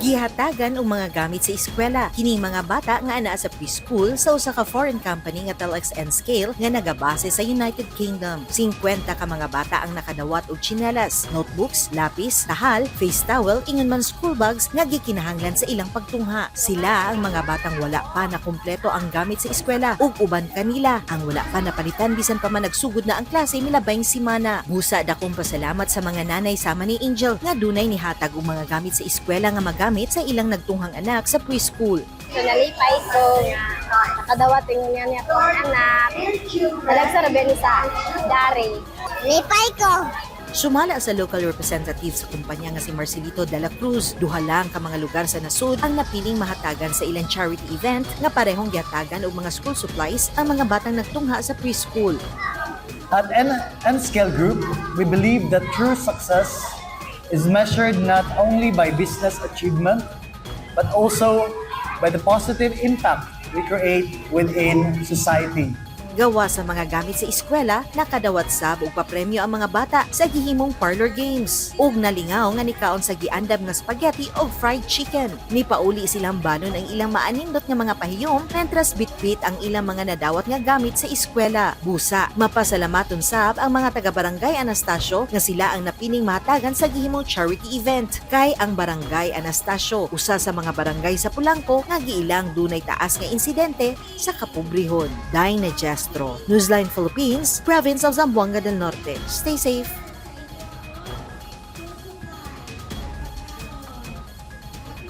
Gihatagan og mga gamit sa eskwela kining mga bata nga anaa sa preschool sa usa ka foreign company nga Telex N Scale nga nagabase sa United Kingdom. 50 ka mga bata ang nakadawat og tsinelas, notebooks, lapis, tahal, face towel, ingon man school bags nga gikinahanglan sa ilang pagtungha. Sila ang mga batang wala pa na kumpleto ang gamit sa eskwela ug uban kanila ang wala pa napalitan bisan pa man nagsugod na ang klase milabayng simana. Busa, dakong pasalamat sa mga nanay sama ni Angel nga dunay nihatag og mga gamit sa eskwela nga magamit sa ilang nagtunghang anak sa preschool. So nalipay ko nga nakadawat ingon niya niya akong anak. Dalagsa ra ni sa dari. Lipay ko. Sumala sa local representative sa kumpanya nga si Marcelito de la Cruz, duha lang ka mga lugar sa nasud ang napiling mahatagan sa ilang charity event nga parehong gihatagan og mga school supplies ang mga batang nagtungha sa preschool. At N-Scale Group, we believe that true success is measured not only by business achievement, but also by the positive impact we create within society. Gawa sa mga gamit sa eskwela, nakadawat sab og papremyo ang mga bata sa gihimong parlor games. Ug nalingaw nga nikaon sa giandam nga spaghetti o fried chicken. Nipauli silang banon ang ilang maanindot nga mga pahiyom mentras bitbit ang ilang mga nadawat nga gamit sa eskwela. Busa, mapasalamaton sab ang mga taga-barangay Anastasio nga sila ang napiling mahatagan sa gihimong charity event. Kay ang Barangay Anastasio, usa sa mga barangay sa Polanco nga giilang dunay taas nga insidente sa kapobrehon. Dinah Jestro, Newsline Philippines, Province of Zamboanga del Norte. Stay safe.